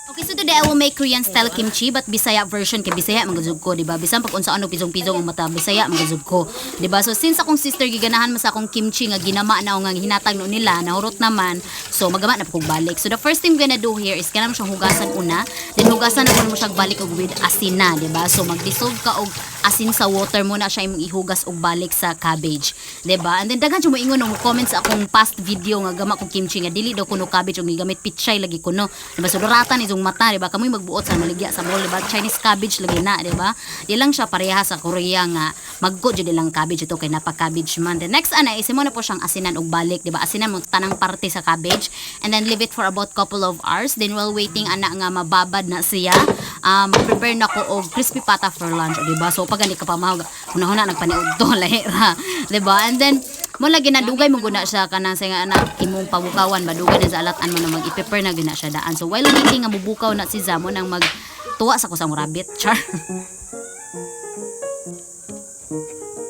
Okay, so today I will make Korean style kimchi but Bisaya version kay Bisaya man gud ko, di ba? Bisan pag unsa ano pisong-pisong ang mata, Bisaya man gud ko, di ba? So since akong sister giganahan man sa akong kimchi nga ginama na nga hinatag no nila, nahurot naman, so magama na pud kog balik. So the first thing I'm gonna do here is kanang siyang hugasan una, then hugasan na mo siya balik og with asin na, di ba? So mag-dissolve ka og asin sa water mo na siya imong ihugas og balik sa cabbage, di ba? And then daghan jud mo ingon mo comment sa akong past video nga gama kog kimchi nga dili daw kuno cabbage og gigamit pichay lagi kuno. Di ba? So duratan isong mata, di ba? Kamoy magbuot sa maligya sa mall, di ba? Chinese cabbage lagi na, di ba? Di lang siya pareha sa Korea nga maggo jud ilang cabbage ito kay napa cabbage man. The next ana is mo na po siyang asinan og balik, di ba? Asinan mo tanang parte sa cabbage and then leave it for about couple of hours. Then while waiting ana nga mababad na siya, prepare na ko og crispy pata for lunch, di ba? So pag ka pa mahog, hunahuna nagpaniud to lahi ra, di ba? And then mo lagi na dugay mo guna siya kanang sa nga anak imong pabukawan ba, dugay na sa alatan mo na mag-i-prepare na gina siya daan. So while waiting nga mubukaw na si Zamo nang mag tuwa sa ko sa akong rabbit char.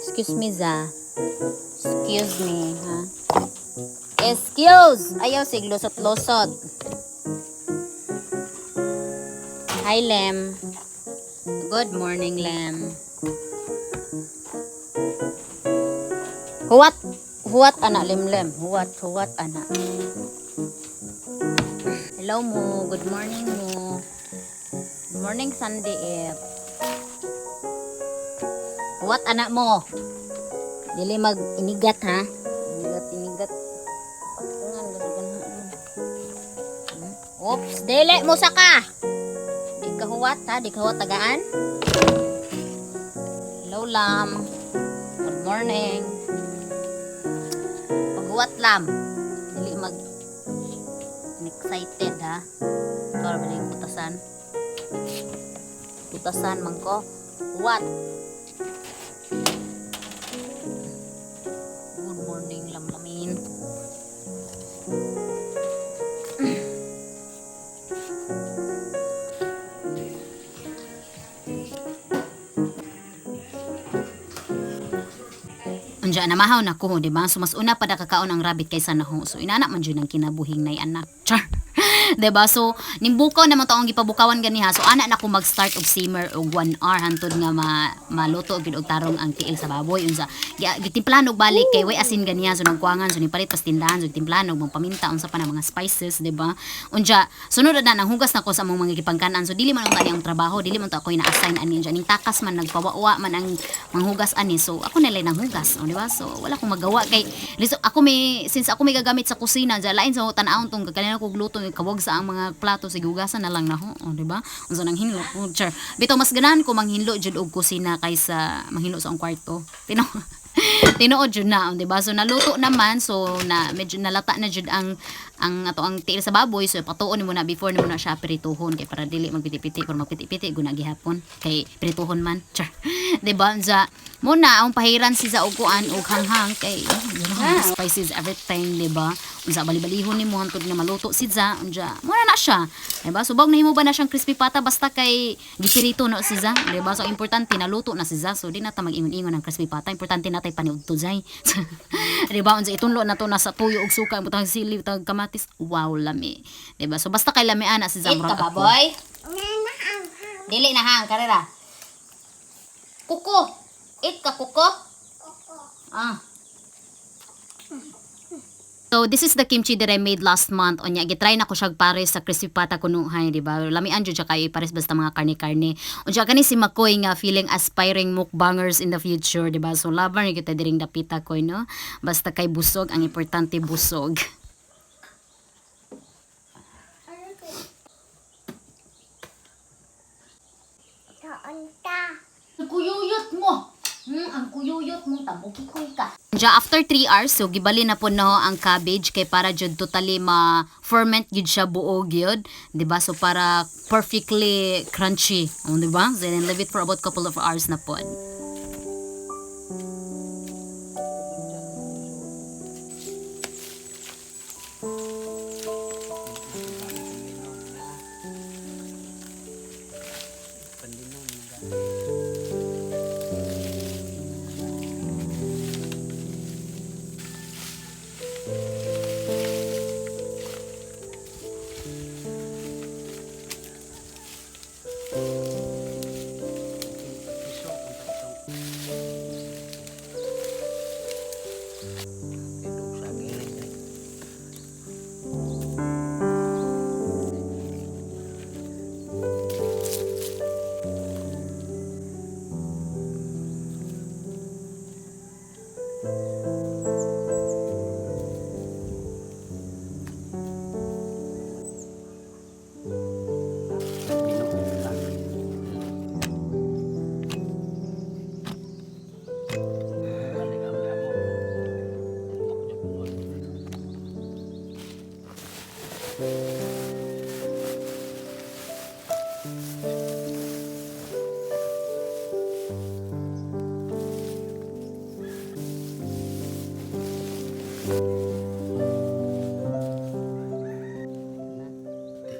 Excuse me, Za. Excuse me, ha? Excuse! Ayaw, sig lusot-lusot. Hi, Lem. Good morning, Lem. Huwat! Huwat, ana, Lem Lem. Huwat, huwat, ana. Hello mo. Good morning mo. Good morning, Sunday, Ep. Huwat, anak mo. Dili mag inigat, ha? Inigat, inigat. Patungan, gusto ko na. Oops, dili mo saka. Di ka huwat, ha? Di ka huwat tagaan. Hello, Lam. Good morning. Paghuwat, Lam. Dili mag excited, ha? Ikaw ba yung putasan? Putasan man ko. Huwat. Good morning, lamlamin. Unja na mahaw na ko, di ba? So mas una pa nakakaon ang rabbit kaysa naho. So inana man jud ang kinabuhing nay anak. Char. 'Di ba? So nimbukaw naman to ang gipabukawan ganiha. So ana na ko mag-start og simmer og 1 hour hantod nga maluto gid og tarong ang tiil sa baboy. Unsa gitimplahan og balik kay way asin ganiha, so nagkuangan, so nipalit pas tindahan, so gitimplahan og mga paminta, unsa pa na mga spices, 'di ba? Unja sunod na nang hugas na ko sa among mga gipangkanan. So dili man unta ni ang trabaho, dili man to ako ina-assign ani unja ning takas man nagpawawa man ang manghugas ani. So ako na lang nanghugas, o, di ba? So wala akong magawa kay liso ako may since ako may gagamit sa kusina dya lain sa tan-awon tong kanina ko gluto kawag sa ang mga plato, sige hugasan na lang naho, o, di ba? Unsa nang hinlo ko, char. Bitaw mas ganahan ko manghinlo jud og kusina kaysa manghinlo sa akong kwarto. Tinuod jud na, di ba? So naluto naman, so na medyo nalata na jud ang ato ang tiil sa baboy, so patuon nimo na before nimo na siya prituhon kay para dili magpiti-piti, pero magpiti-piti guna gihapon kay prituhon man. Char. Di ba? Sa muna ang pahiran si sa uguan og hanghang kay spices everything, di ba? Unsa bali-balihon nimo hantod nga maluto si za, unja. Muna na siya. Di ba? So bag nahimo ba na siyang crispy pata basta kay gipirito na si za, di ba? So importante naluto na si za. So di na ta mag-ingon-ingon ng crispy pata. Importante na tay paniudto zay. Di ba? Unsa itunlo na to na sa tuyo og suka, butang sili, butang kamatis. Wow, lami. Di ba? So basta kay lami ana si za. Eat ka Murag ba, ako. boy? Dili na hang, karera. Kuko. Eat ka, kuko? Ah. So this is the kimchi that I made last month. Onya gitry na ko siya pares sa crispy pata kunuhay, di ba? Lamian jud siya kayo pares basta mga karne-karne. Unya kani si Makoy nga feeling aspiring mukbangers in the future, di ba? So laban ni kita diring dapita koy, no? Basta kay busog, ang importante busog. Taon ta. Kuyuyot mo. Ang kuyuyot mong tambukikoy ka. Diya, after 3 hours, so gibali na po no ang cabbage kay para jud totally ma-ferment gyud siya buo gyud, 'di ba? So para perfectly crunchy, oh, 'di ba? Then leave it for about couple of hours na pod.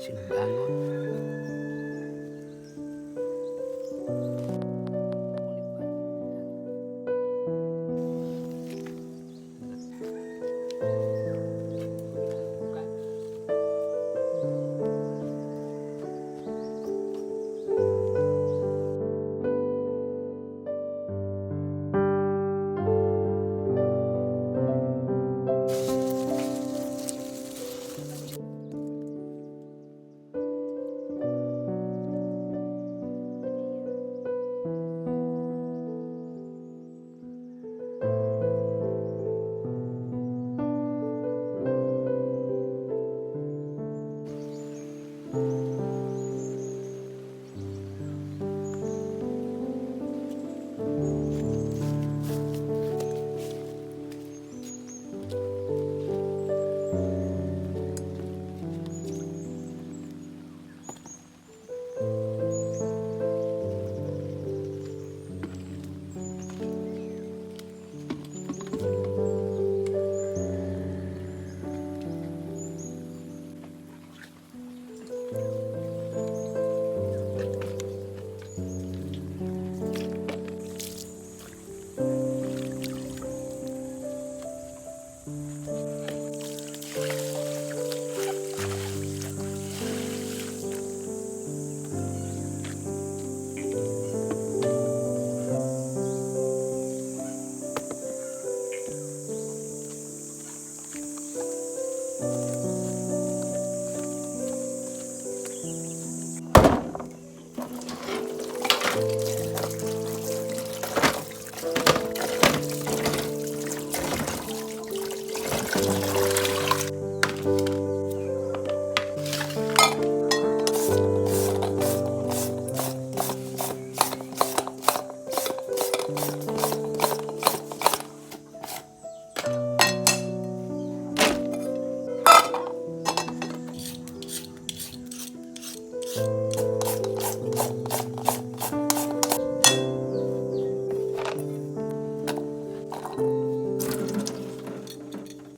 Sinugangon.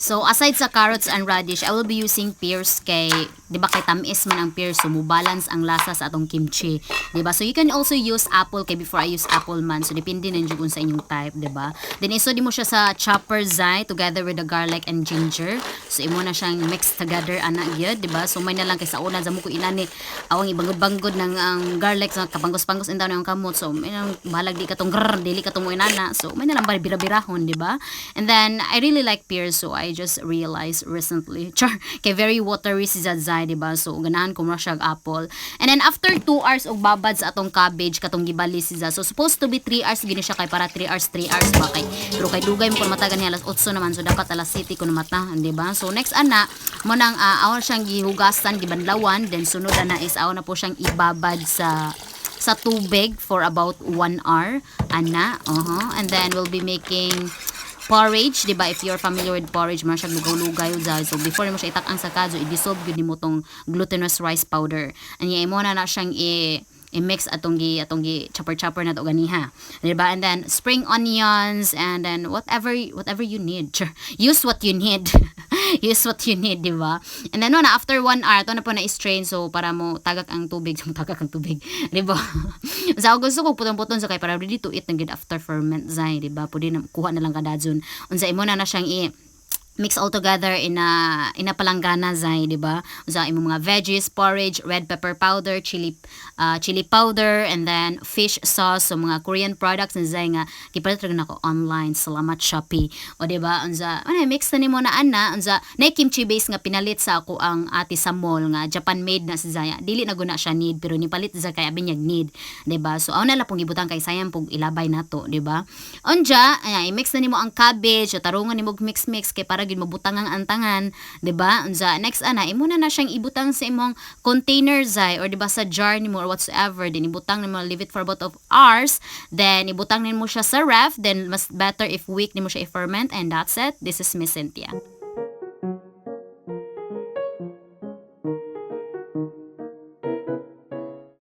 So aside sa carrots and radish, I will be using pears kay, 'di ba, kay tamis man ang pears, so mo balance ang lasa sa atong kimchi, 'di ba? So you can also use apple kay before I use apple man. So depende na jud sa inyong type, 'di ba? Then isod mo siya sa chopper zai together with the garlic and ginger. So imo na siyang mix together ana gyud, 'di ba? So may na lang kay sa una sa mo ko inani awang ibangod-bangod ng ang garlic sa kapangos-pangos intaw na ang kamot. So may nang bahalag di katong grrr, dili katong mo inana. So may na lang ba bira-birahon, 'di ba? And then I really like pears, so I just realized recently. Char, kay very watery si Zazai, 'di ba? So ganahan ko mura siya og apple. And then after 2 hours og babad sa atong cabbage katong gibali si Zaz. So supposed to be 3 hours gini siya kay para 3 hours 3 hours ba kay. Pero kay dugay mo kun matagan niya alas 8 naman, so dapat alas 7 ko na mata, 'di ba? So next ana mo nang awon siyang gihugasan, gibanlawan, then sunod ana is aw na po siyang ibabad sa sa tubig for about 1 hour ana. And then we'll be making porridge, di ba? If you're familiar with porridge, man siya lugaw-lugay zay. So before mo siya itak-ang sa kadyo, i-dissolve gyud nimo tong glutinous rice powder. Anya imo na siyang i-mix atong gi chopper chopper na to ganiha. Di ba? And then spring onions and then whatever you need. Use what you need. Use what you need, di ba? And then no, na after 1 hour, to na po na strain, so para mo tagak ang tubig, mo tagak ang tubig, di ba? Sa ako gusto ko putong-putong sa kay para ready to eat na gid after ferment zay, di ba? Pwede na kuha na lang kadadson. Unsa imo na siyang i mix all together in a palanggana zay, di ba? Sa imong mga veggies, porridge, red pepper powder, chili powder, and then fish sauce, so mga Korean products na zay nga gipalit ra nako online. Salamat, Shopee. O di ba? Unsa ano, mix na nimo na ana, unsa na kimchi base nga pinalit sa ako ang ate sa mall nga Japan made na si Zaya. Dili na guna siya need pero nipalit sa kay abi niya need, di ba? So aw na lang pong gibutang kay sayang pug ilabay nato, di ba? Unja, ay i-mix na nimo ang cabbage, tarungan nimo mix mix kay para gid mabutang ang antangan, di ba? Unsa next ana, imo na siyang ibutang sa imong container zay or di ba sa jar nimo or whatsoever, then ibutang nimo, leave it for about of hours, then ibutang nimo siya sa ref, then mas better if week nimo siya i-ferment, and that's it. This is Miss Cynthia.